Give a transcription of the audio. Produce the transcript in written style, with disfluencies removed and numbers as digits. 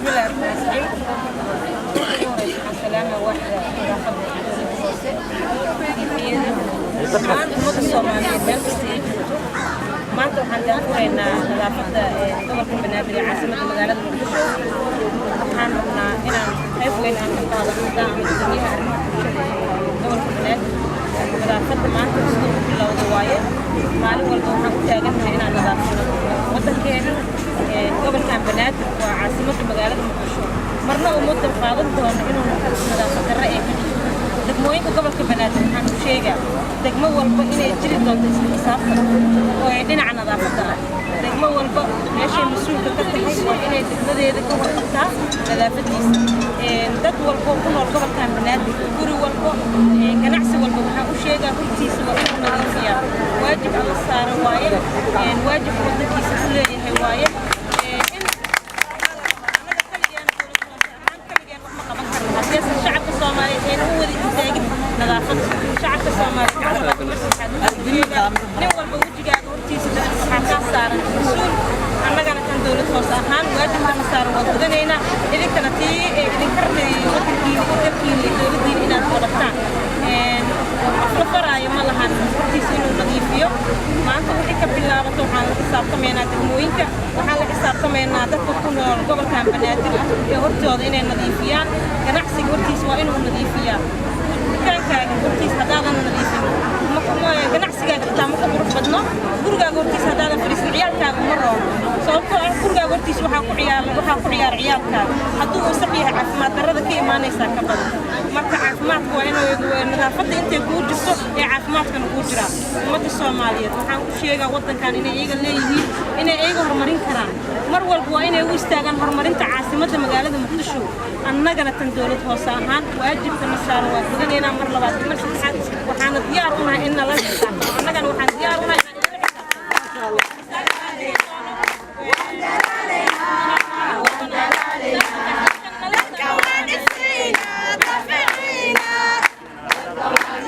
Bismillahi raxmaani raxiim. Ugu horeysa waxaan salaamaya waaxda nadaafadda ee dowladda hoose iyo dhammaan ummadda Soomaaliyeed meel kasta ay joogto. Maanta waxaan daafuraynaa nadaafadda ee gobolka Banaadir ee caasimadda magaalada Muqdisho. Waxaan rabnaa inaan qayb weyn aan ka qaadano haddaan gudoomiyaha arrimaha bulshada ee gobolka Banaadir. Nadaafadda maanta siduu u bilowda waaye. Maalin walba waxaan u taagannahay inaan nadaafano waddankeena. Gobolkan Banaadir waa caasimadda magaalada Muqdisho. Marna uma dulqaadan doono inuu nadaafad darro ee ka jirto degmooyinka gobolka Banaadir. Waxaan u sheegaa degmo walba inay jiri doonto isla xisaabtan oo ay dhinaca nadaafadda ah. Degmo walba meeshay mas-uulka ka tahay waa inay degmadeeda ka warqabtaa nadaafadiisa. Dad walbo ku nool gobolkan Banaadir, guri walbo, ganacsi walba, waxaan u sheegaa hortiisa waa inuu nadiifiyaa. Waajib alla saaran waaye, waajib wadankiisa ku leeyahay waaye. In anaga kaligeen, dowlad hoose ahaan kaligeen wax ma qaban karno haddiisan shacabka Soomaaliyeed ayna u wada istaagin nadaafadda. Shacabka Soomaaliyeed waxaan rabaa marka waxaad u sheegaa, nin walba wejigaaga hortiisa waxaa kaa saaran mas-uul. Annagana kan dowlad hoose ahaan waajibkana saaran waa gudanaynaa. Idinkana tii idinka rabtay wadankiina iyo dalkiina iyo dowladdiina inaad qabataan. Qof la faraayo ma lahan hortiisa inuu nadiifiyo. Maanta wixii ka bilaabato waxaan la xisaabtamaynaa degmooyinka, waxaan la xisaabtamaynaa dadka ku nool gobolkan Banaadir ee hortooda inay nadiifiyaan. Ganacsiga hortiisa waa inuu nadiifiyaa. Dukaankaaga hortiisa haddaadan nadiifin, ganacsigaaga xitaa ma ku qurux badno. Gurigaaga hortiisa haddaadan fadhiisin, ciyaalkaaga uma roono, sababtoo ah gurigaaga hortiisa waxaa ku ciyaara ciyaalkaaga. Hadduu wasaq yahay, caafimaad darrada ka imaanaysaa ka badan. Marka caafimaadka waa inuu nadaafadda intay kuu jirto ee caafimaadkana kuu jiraa. Ummadda Soomaaliyeed waxaan u sheegaa waddankan inay iyaga leeyihiin, inay iyaga horumarin karaan. Mar walba waa inay u istaagaan horumarinta caasimadda magaalada Muqdisho. Annagana tan dowlad hoose ahaan waajibkana saaran waa gudanaynaa. Mar labaad iyo mar saddexaad waxaana diyaar u nahay in nala xisaabtamo. Annagana waxaan diyaar u